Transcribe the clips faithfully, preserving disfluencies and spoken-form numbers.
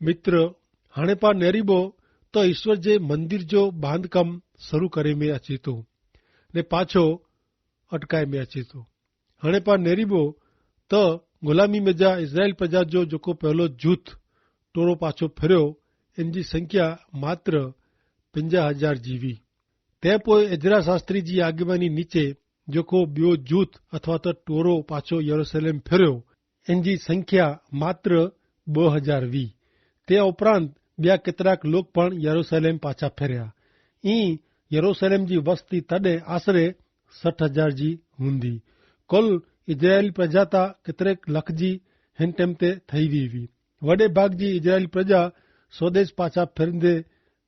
મિત્ર, હણે પા નેરીબો તો ઈસ્વર જે મંદિર જો બાંધકામ સરુ કરે મેં અચેતો ને પાછો અટકાય મેં અચેતો. હણે પા નેરીબો તો ગુલામી મેં જા ઇઝરાયેલ પ્રજા જો જોકો પહેલો જૂથ ટોરો પાછો ફેર્યો, એન જી સંખ્યા માત્ર પંજા હજાર જીવી. તે પોય એઝરા શાસ્ત્રી જી આગેવાની નીચે જોકો બ્યો જૂથ અથવા તો ટોરો પાછો યરુસલેમ ફેર્યો, એન જી સંખ્યા માત્ર બહ હજાર વી. તે ઉપરાંત બ્યા કેતરાક લોક પણ યરુસલેમ પાછા ફેર્યા. ઈ યરુસલેમ જી વસ્તી તદે આશરે સઠ હજાર જી હુન્દી. કુલ ઇઝરાયેલી પ્રજાતા કેતરેક લખ જી હેન ટેમ તે થઈ વી વી. વડે ભાગ જી ઇઝરાયેલી પ્રજા સ્વદેશ પાછા ફેરંદે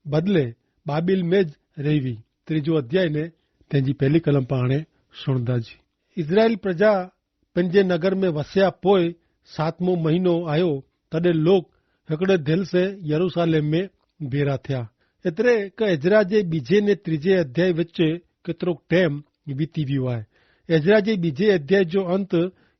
બદલે બાબિલ મેં જ રહી વી. ત્રીજો અધ્યાય ને તેની પહેલી કલમ પાણે સુણદા જી. ઇઝરાયેલી પ્રજા પન જે નગર મેં વસ્યા પોય સાતમો મહિનો આયો, તદે લોક હેકડ઼ે ધેલ સે યરુસાલેમ મેં ભેરા થ્યા. એતરે કે એઝરા જે બીજે ને ત્રીજે અધ્યાય વચ્ચે કેતરોક ટેમ વીતી વ્યો આય. એઝરા જે બીજે અધ્યાય જો અંત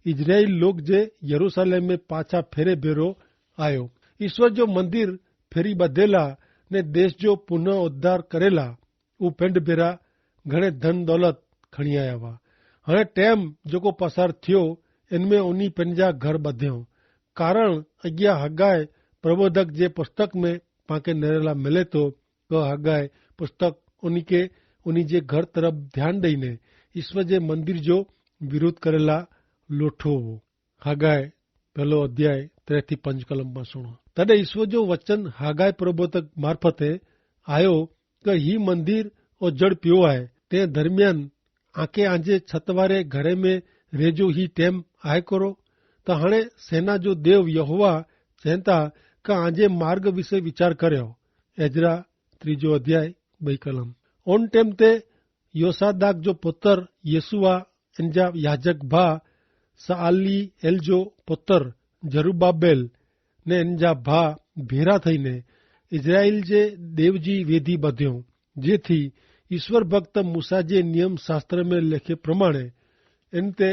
ઇઝરાયેલ લોક જે યરુસાલેમ મેં પાછા ફેરે ભેરો આયો. ઈસ્વર જો મંદિર ફેરી બધેલા ને દેશ જો પુનહ ઉદ્ધાર કરેલા ઉ પેંડ ભેરા ઘણે ધન દોલત ખણિયા વા. હણે ટેમ જોકો પસાર થ્યો એન મેં ઉની પેનજા ઘર બધ્યો. કારણ અગિયા હગાય પ્રબોધક જે પુસ્તક મેં પાંકે નરેલા મિલે તો, કે હગાય પુસ્તક ઉની કે ઉની જે ઘર તરફ ધ્યાન દઈને ઈસ્વર જે મંદિર જો વિરોધ કરેલા લોઠો વો. હગાય પહેલો અધ્યાય ત્રે થી પંજ કલમ માં સુણો. તદે ઈસ્વર જો વચન હગાય પ્રબોધક મારફતે આયો, કે હી મંદિર ઓજડ પ્યો આય તે દરમિયાન આકે આજે છતવારે ઘરે મેં રેજો હી ટેમ આય કરો? તો હણે સેના જો દેવ યહોવા ચેંતા કે આજે માર્ગ વિશે વિચાર કર્યો. એજરા ત્રીજો અધ્યાય બહી કલમ. ઓન ટેમ તે યોસાદાક જો પુતર યસુઆ, એન જા યાજક ભા સઆલી એલ જો પુતર જરુબ્બાબેલ ને એન જા ભા ભેરા થઈને ઇઝરાયેલ જે દેવ જી વેધી બધ્યો, જેથી ઈસ્વર ભક્ત મૂસા જે નિયમ શાસ્ત્ર મેં લેખે પ્રમાણે એન તે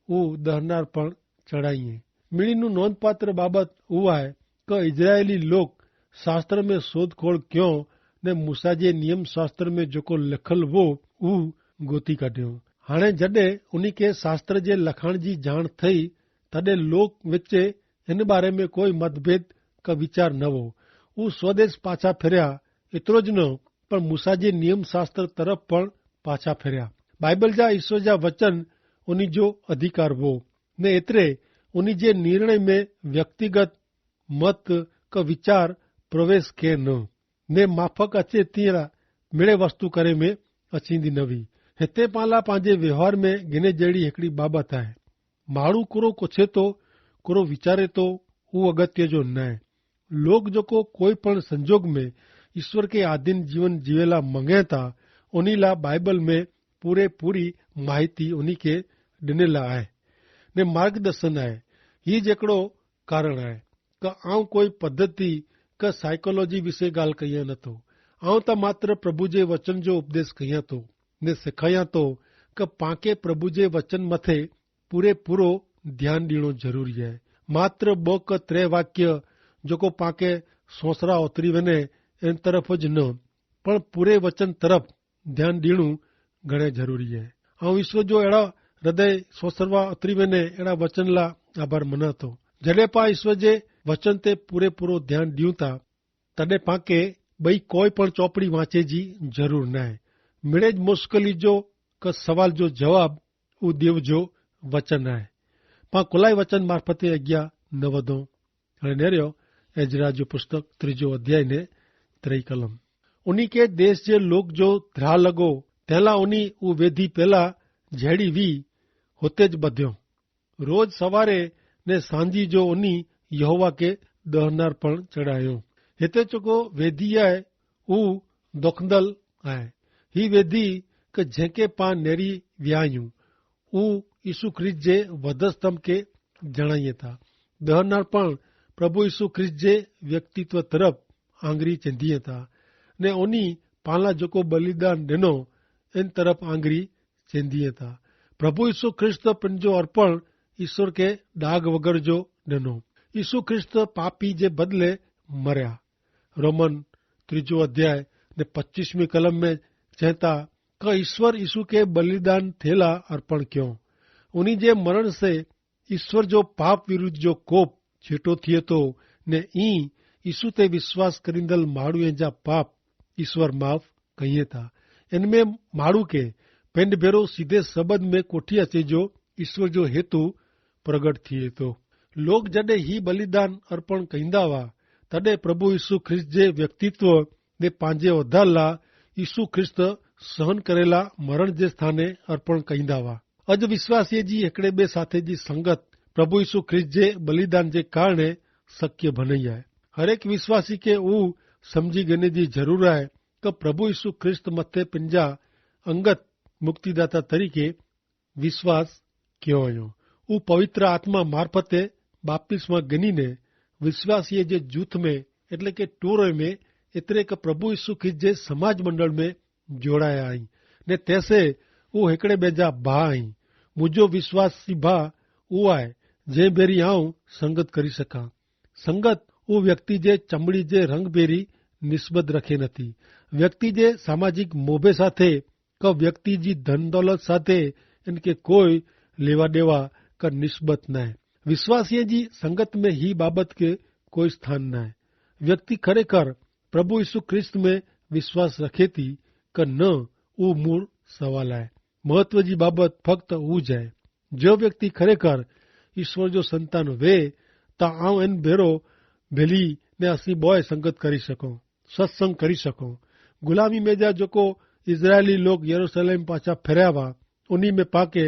ઉહ દહનાર પણ ચઢાઈએ. મિણીનું નોંધપાત્ર બાબત ઉહ આય કે ઇઝરાયેલી લોક શાસ્ત્ર મેં શોધખોળ ક્યો ને મૂસા જે નિયમ શાસ્ત્ર મેં જોકો લેખલ વો ઉહ ગોતી કાઢ્યો. હાણે જડે ઉની કે શાસ્ત્ર જે લખાણ જી જાણ થઈ, તદે લોક વચ્ચે એન બારે મેં કોઈ મતભેદ કા વિચાર નવો. ઉહ સ્વદેશ પાછા ફેર્યા એતરો જ ન, પણ મૂસા જે નિયમશાસ્ત્ર તરફ પણ પાછા ફેર્યા. બાઈબલ જા ઈસવ જા વચન ઉની જો અધિકાર વો, ને એતરે ઉની જે નિર્ણય મેં વ્યક્તિગત મત કા વિચાર પ્રવેશ કે ન, ને માફક અચે તિયા મેળે વસ્તુ કરે મેં અચીંદી નવી. હેતે પાલા પાંજે વ્યવહાર મેં ગિને જેડી હેકડી બાબત આય. માણુ કોરો કોછે તો, કોરો વિચારે તો, ઉ અગત્ય જો નાય. લોગ જોકો કોઈ પણ સંજોગ મેં ઈસ્વર કે આધીન જીવન જીવેલા મંગેતા, ઉનીલા બાઈબલ મેં પૂરે પૂરી માહિતી ઉની કે ડનેલા આય ને માર્ગદર્શન આય. હી જેકડો કારણ આય, કે આઉં કોઈ પદ્ધતિ કે સાઈકોલોજી વિશે ગાલ કહિયા નતો. આઉં તા માત્ર પ્રભુ જે વચન જો ઉપદેશ કહિયા તો ને સિખાયા તો, કે પાંકે પ્રભુ જે વચન મતે પૂરે પૂરો ધ્યાન દીણો જરૂરી હૈ. માત્ર બો કે ત્રે વાક્ય જોકો પાંકે સોસરા ઓતરી વેને એન તરફ જ ન, પણ પૂરે વચન તરફ ધ્યાન દીણું ઘણે જરૂરી હૈ. આઉં ઈસ્વર જો એડા હૃદય સોસરવા ઓતરી વેને એડા વચન લા આભાર મનાતો. જડે પા ઈસ્વર જે વચન તે પૂરે પૂરો ધ્યાન દીઉં તા, તદે પાંકે બઈ કોઈ પણ ચોપડી વાંચે જી જરૂર નાય. મેળે જ મુશ્કેલી જો કે સવાલ જો જવાબ ઉ દેવ જો વચન નાય. પાં કોલાઈ વચન મારફતે અજ્ઞા ન વધો. અને નેર્યો એજરા જો પુસ્તક ત્રીજો અધ્યાય ને ત્રેય કલમ. ઉની કે દેશ જે લોક જો ધ્રા લગો તેલા ઉની ઉ વેધી પેલા જેડી વી હોતે જ બધ્યો. રોજ સવારે ને સાંજી જો ઉની યહોવા કે દહનાર પણ ચડાયો. હેતે ચોકો વેધી આય ઉ દોખદલ આય. હી વેધી કે જેંકે પા નેરી વ્યાયું ઉ ઈસુ ખ્રિસ્ત જે વધસ્તંભ કે જણાઈ થા. દહનાર પણ પ્રભુ ઈસુ ખ્રિસ્ત જે વ્યક્તિત્વ તરફ આંગરી ચેંધી થા ને ઉની પાલા જોકો બલિદાન ડેનો એન તરફ આંગરી ચેંધી થા. પ્રભુ ઈસુ ખ્રિસ્ત પન જો અર્પણ ઈસુ કે ડાગ વગર જો ડેનો. ઈસુ ખ્રિસ્ત પાપી જે બદલે મર્યા. રોમન ત્રીજો અધ્યાય ને પચ્ચીસમી કલમ મેં ચેંતા, કે ઈસ્વર ઈસુ કે બલિદાન થેલા અર્પણ ક્યો. ઉની જે મરણ સે ઈસ્વર જો પાપ વિરુદ્ધ જો કોપ છેટો થિયે તો, ને ઈ ઈસુ તે વિશ્વાસ કરીંદલ માણુએ જા પાપ ઈસ્વર માફ કહિયે તા. એન મેં માણુ કે પેંડ ભેરો સીધે સબંદ મેં કોઠિયા છે જો ઈસ્વર જો હેતુ પ્રગટ થિયે તો. લોગ જડે હી બલિદાન અર્પણ કહિંદા વા, તદે પ્રભુ ઈસુ ખ્રિસ્ત જે વ્યક્તિત્વ ને પાંજે ઓધારલા ઈસુ ખ્રિસ્ત સહન કરેલા મરણ જે સ્થાને અર્પણ કહિંદા વા. અજ વિશ્વાસીય જી હેકડ઼ે બે સાથે જી સંગત પ્રભુ ઈસુ ખ્રિસ્ત જે બલિદાન જે કારણે શક્ય ભનૈયા હૈ. હરેક વિશ્વાસી કે ઉવ સમઝી ગને જી જરૂર હૈ, કે પ્રભુ ઈસુ ખ્રિસ્ત મતે પંજા અંગત મુક્તિદાતા તરીકે વિશ્વાસ ક્યો અયો. ઉવ પવિત્ર આત્મા મારફતે બાપ્તિસ્મા ગની ને વિશ્વાસીય જે જૂથ મેં એટલે કે ટોરે મેં એતરે કે પ્રભુ ઈસુ ખ્રિસ્ત જે સમાજ મંડળ મેં જોડાયા હૈં. ને તેસે ઉહ હેકડ઼ે બેજા ભા હૈં. મુજો વિશ્વાસી ભા ઉઆય જે ભેરી આઉં સંગત કરી શકા. સંગત ઉહ વ્યક્તિ જે ચમડી જે રંગ ભેરી નિસ્બત રખે નથી. વ્યક્તિ જે સામાજિક મોભે સાથે કે વ્યક્તિ જી ધન દોલત સાથે એન કે કોઈ લેવા દેવા કે નિસ્બત નાય. વિશ્વાસીય જી સંગત મેં હી બાબત કે કોઈ સ્થાન નાય. વ્યક્તિ ખરેખર પ્રભુ ઈસુ ખ્રિસ્ત મેં વિશ્વાસ રખેતી કે ન ઉહ મૂળ સવાલ આય. મહત્વ જી બાબત ફક્ત ઉજ આય. જો વ્યક્તિ ખરેખર ઈસ્વર જો સંતાન વે, તા આઉં એન ભેરો ભેલી ને અસી બોય સંગત કરી શકો, સત્સંગ કરી શકો. ગુલામી મેં જા જોકો ઇઝરાયેલી લોક યરુસલેમ પાછા ફેર્યા વા, ઉની મેં પાંકે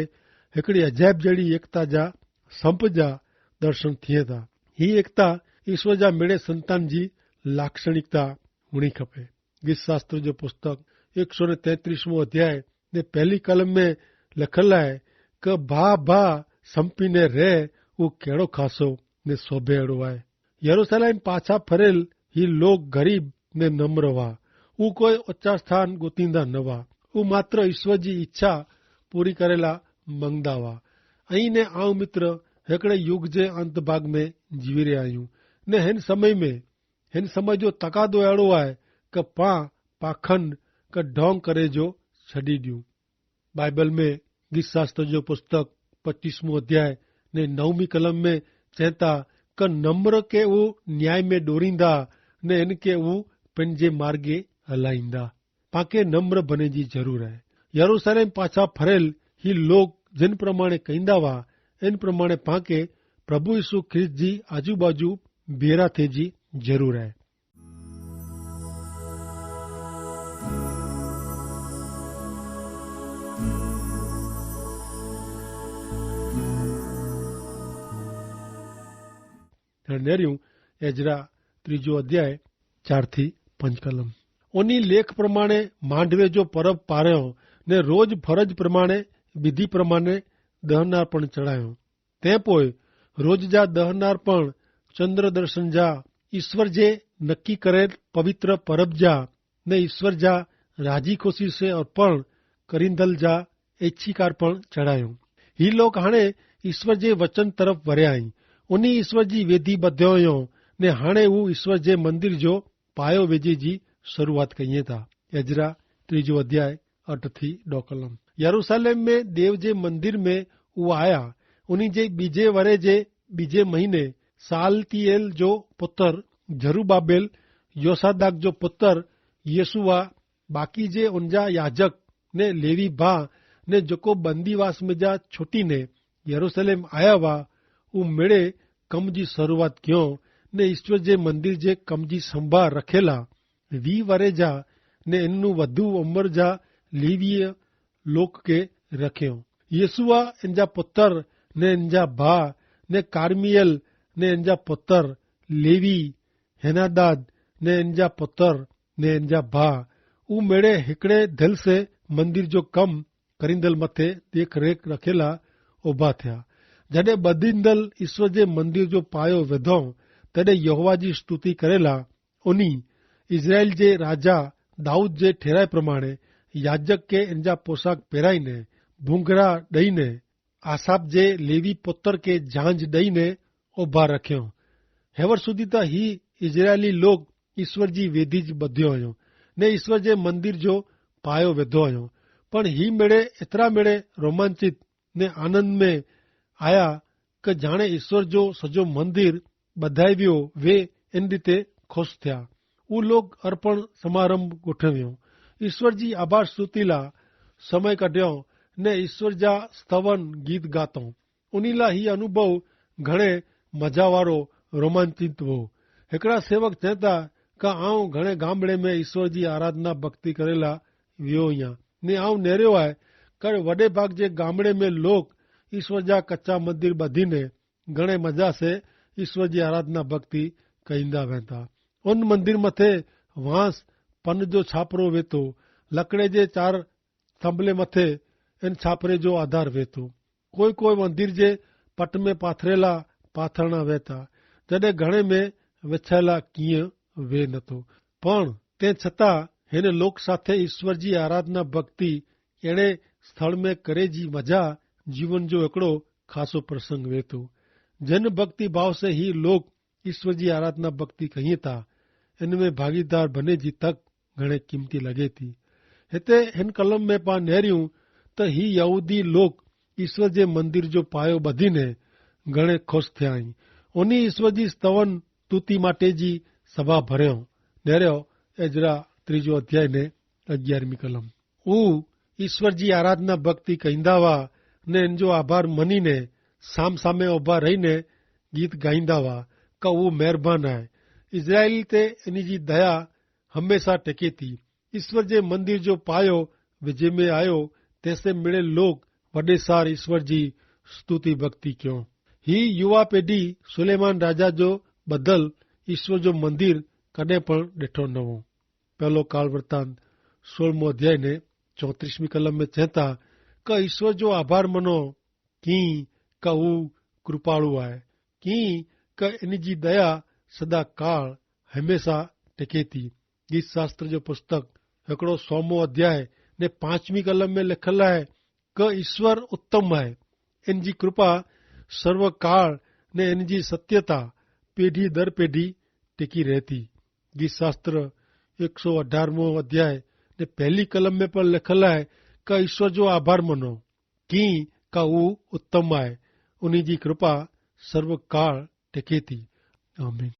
હેકડી અજાયબ જેડી એકતા જા સંપ જા દર્શન થિયે તા. હી એકતા ઈસ્વર જા મેડે સંતાન જી લાક્ષણિકતા હુણી ખપે. ગીત શાસ્ત્ર જો પુસ્તક એક સો ને તૈત્રીસ મું અધ્યાય ને પહેલી કલમ મેં લખેલા હૈ, કે ભા ભા સંપીને રહે, ઉં કેડો ખાસો ને સોભે એડો આય. યરુસલેમ પાછા ફરેલ હી લોગ ગરીબ ને નમ્ર વા. ઉં કોઈ ઓચ્ચા સ્થાન ગોતિંદા નવા. ઉં માત્ર ઈસ્વર જી ઇચ્છા પૂરી કરેલા મંગદા વા. અહીં ને આવ મિત્ર હેકડ઼ે યુગ જે અંતભાગ મેં જીવી રહ્યા હૈં. ને હેન સમય મેં હેન સમય જો તકાદો એડો આય, કે પા પાખન કે ઢોંગ કરે જો છડી ડ્યું. બાઈબલ મેં ગીત શાસ્ત્ર જો પુસ્તક પચ્ચીસ મું અધ્યાય ને નવમી કલમ મેં ચેંતા, કે નમ્ર કે ઉં ન્યાય મેં ડોરીંદા ને એન કે ઉં પેનજે માર્ગે હલાઈંદા. પાંકે નમ્ર ભને જી જરૂર હૈ. યરુસલેમ પાછા ફરેલ હી લોક જેન પ્રમાણે કૈંદા વા, એન પ્રમાણે પાંકે પ્રભુ ઈસુ ખ્રિસ્ત જી આજુબાજુ ભેરા થે જી જરૂર હૈ. નેર્યું એજરા ત્રીજો અધ્યાય ચાર થી પંચકલમ. ઓની લેખ પ્રમાણે માંડવે જો પરબ પાર્યો ને રોજ ફરજ પ્રમાણે વિધિ પ્રમાણે દહનાર પણ ચડાયો. તે પોય રોજ જા દહનાર પણ ચંદ્રદર્શન જા ઈસ્વર જે નક્કી કરેલ પવિત્ર પરબ જા ને ઈસ્વર જા રાજી ખુશી સે અર્પણ કરીંદલ જા એચ્છીકાર પણ ચડાયો. હી લોક હાણે ઈસ્વર જે વચન તરફ વર્યા હૈં. ઉની ઈસ્વર જી વેધી બધ્યો યો ને હાણે ઉં ઈસ્વર જે મંદિર જો પાયો વેજે જી શરૂઆત કહિએ તા. એજરા ત્રીજો અધ્યાય અઠ થી ડોકલમ. યરુસાલેમ મેં દેવ જે મંદિર મેં ઉઆયા. ઉની જે બીજે વરે જે બીજે મહિને સાલતિયેલ જો પુતર જરુબાબેલ, યોસાદાક જો પુતર યસુઆ, બાકી જે ઉનજા યાજક ને લેવી ભા ને જકો બંદીવાસ મેં જા છોટી ને યરુસાલેમ આયા વા, ઉં મેળે કમ જી શરૂઆત ક્યો ને ઈસ્વર જે મંદિર જે કમ જી સંભા રખેલા વી વરે જા ને એનનું વધુ ઉંમર જા લેવીય લોક કે રખ્યો. યસુઆ એનજા પુતર ને એનજા ભા ને કારમિયેલ ને એનજા પુતર લેવી હેનાદાદ ને એનજા પુતર ને એનજા ભા ઉમેડે હિકડ઼ે ધલ સે મંદિર જો કમ કરીંદલ મતે દેખરેખ રખેલા ઉભા થયા. જડે બધીંદલ ઈસ્વર જે મંદિર જો પાયો વધો તેડે યહોવા જી સ્તુતિ કરેલા. ઉની ઇઝરાયેલ જે રાજા દાઉદ જે ઠેરાય પ્રમાણે યાજક કે એનજા પોશાક પહેરાઈ ને ભૂંગરા દઈ ને આસાપ જે લેવી પોતર કે જાંજ દઈ ને ઉભા રખ્યો. હેવર સુધી તા હી ઇઝરાયેલી લોગ ઇશ્વર જી વેધી જ બધ્યો અયો ને ઇશ્વર જે મંદિર જો પાયો વેધો અયો. પણ હી મેળે એતરા મેળે રોમાંચિત ને આનંદ મેં આયા કે જાણે ઇશ્વર જો સજો મંદિર બધાઈ વ્યો વે એન રીતે ખુશ થ્યા. ઉ લોગ અર્પણ સમારંભ ગોઠવ્યો, ઇશ્વર જી આભાર સ્તુતિલા સમય કઢ્યો ને ઇશ્વર જા સ્તવન ગીત ગાતો. ઉનીલા હી અનુભવ ઘણે મજાવારો રોમાંચિત વો. હેકડા સેવક ચેતા કા આઉં ઘણે ગામડે મેં ઇશ્વર જી આરાધના ભક્તિ કરેલા વ્યો હિયા ને આઉં નેર્યો આય. કર વડે ભાગ જે ગામડે મેં લોક ઇશ્વર જા કચ્ચા મંદિર બધી ને ઘણે મજા સે ઇશ્વર જી આરાધના ભક્તિ કહીંદા વહેતા. ઉન મંદિર મતે વાંસ પન જો છાપરો વેતો, લકડે જે ચાર થંભલે મતે એન છાપરે જો આધાર વેતો. કોઈ કોઈ મંદિર જે પટ મેં પાથરેલા પાથરણા વેતા, જડે ઘણે મેં વેછેલા કિયા વે નતો. પણ તે છતાં હેન લોક સાથે ઇશ્વર જી આરાધના ભક્તિ એણે સ્થળ મેં કરે જી મજા જીવન જો એકડો ખાસો પ્રસંગ વેતો. જેન ભક્તિ ભાવ સે હી લોક ઇશ્વર જી આરાધના ભક્તિ કહિયે તા એન મેં ભાગીદાર બને જી તક ઘણે કિંમતી લગે તી. હેતા હેન કલમ મેં પા નેર્યું તો હી યહૂદી લોક ઇશ્વર જે મંદિર જો પાયો બધી ને ઘણે ખુશ થ્યા હી. ઉની ઇશ્વર જી સ્તવન તૂતી માટે જી સભા ભર્યો. નેર્યો એજરા ત્રીજો અધ્યાય ને અગિયારમી કલમ. ઉ ઇશ્વર જી આરાધના ભક્તિ કહીંદા વા ને એન જો આભાર મની ને સામ સામે ઉભા રહી ને ગીત ગાઈંદા વા કા ઉ મહેરબાન આય. ઇઝરાયેલ તે એની જી દયા હમેંશા ટેકે તી. ઇશ્વર જે મંદિર જો પાયો વિજય મેં આયો તેસે મેળે લોગ વડે સાર ઇશ્વર જી સ્તુતિ ભક્તિ ક્યો. હી યુવા પેઢી સુલૈમાન રાજા જો બદલ ઇશ્વર જો મંદિર કદે પણ દેઠો નવો. પહેલો કાલ વર્તાન સોળમો અધ્યાય ને ચોત્રીસમી કલમ મેં ચેતા કા ઇશ્વર જો આભાર મનો કિંક કા ઉ કૃપાળુ આય, કિંક કા એની જી દયા સદા કાળ હમેંશા ટેકે તી. ગીત શાસ્ત્ર જો પુસ્તક હેકડો સોમો અધ્યાય ને પાંચમી કલમ મેં લેખલ આય કા ઇશ્વર ઉત્તમ આય, એન જી કૃપા સર્વ કાળ ને એન જી સત્યતા પેઢી દર પેઢી ટેકી રહેતી. ગીત શાસ્ત્ર એકસો અઢારમો અધ્યાય ને પહેલી કલમ મેં પણ લેખલ આય કા ઇશ્વર જો આભાર મનો કિંક કા ઉ ઉત્તમ આય, ઉની જી કૃપા સર્વ કાળ ટેકે તી. આમીન.